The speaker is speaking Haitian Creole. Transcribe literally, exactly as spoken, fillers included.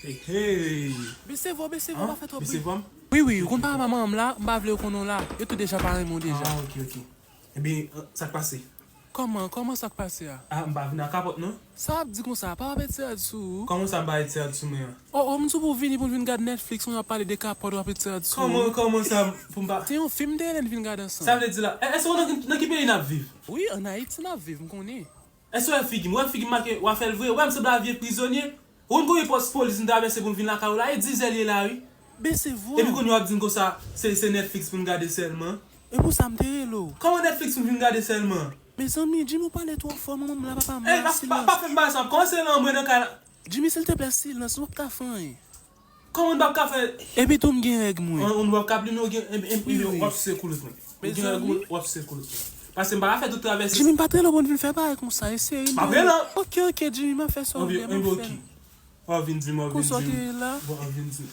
Hey, hey. Bese vwa, bese vwa, pa fè twòp Bese bri. Vwa m? Wi, wi, ou konn papa manman m la, m pa vle ou konnen w la. Yo tou deja pa renmen w deja. Ah, ok, ok. Ebyen, sa k pase? Kòman, kòman sa k pase a? Ah, m pa vin ak kapòt non. Sa w ap di konsa, pa w ap etiyad sou ou. Kòman sa m pa etiyad sou mwen an? Oh, oh, m di w pou w vini pou n vin gade Netflix, ou ap pale de kapòt, w ap etiyad sou ou. Kòman, kòman sa pou m pa... Se yon fim m te rele n vin gade ansanm. Sa vle di la, e- èske w nan, nan ki peyi n ap viv? Wi, an Ayiti n ap viv, m konnen. Èske w wè figi m? Ou wè figi m make, w a fè l vre, ou wè m sanble a vye prizonye? Ou konn konbyen pòs polis m travèse pou m vin lakay ou la? E dizè l ye la, wi. Bese vwa. Epi kounye a w ap di m konsa, se, se Netflix pou n gade sèlman. E pou sa m te rele w. Kòman Netflix pou m vin gade sèlman? Mezanmi, Jimmy, ou pale twò fò, manman m la, papa m Ey, la, pa, pa, pa fè m bagay sa, kòman se lan mwen nan kay la? Jimmy, silteplè, silans, ou p ap ka fè anyen. Kòman m p ap ka fè? Epi tou m gen règ mwen. Ou, ou p ap ka plime, ou gen, e, e, Wi, e, wi. W ap sise koulout mwen. Ou gen règ, Mezanmi. W ap sise koulout mwen. Pase m pa ka fè tout travèse. Jimmy, m pa t rele w pou n vin fè bagay konsa, e serye m M ap di w. Rele w. Ok, ok, Jimmy, m ap fè sa w vle, m ap fè. Anbyen, ok. W ap vin di m, w ap vin Konsa w di te m. rele la. Bon, w ap vin di m.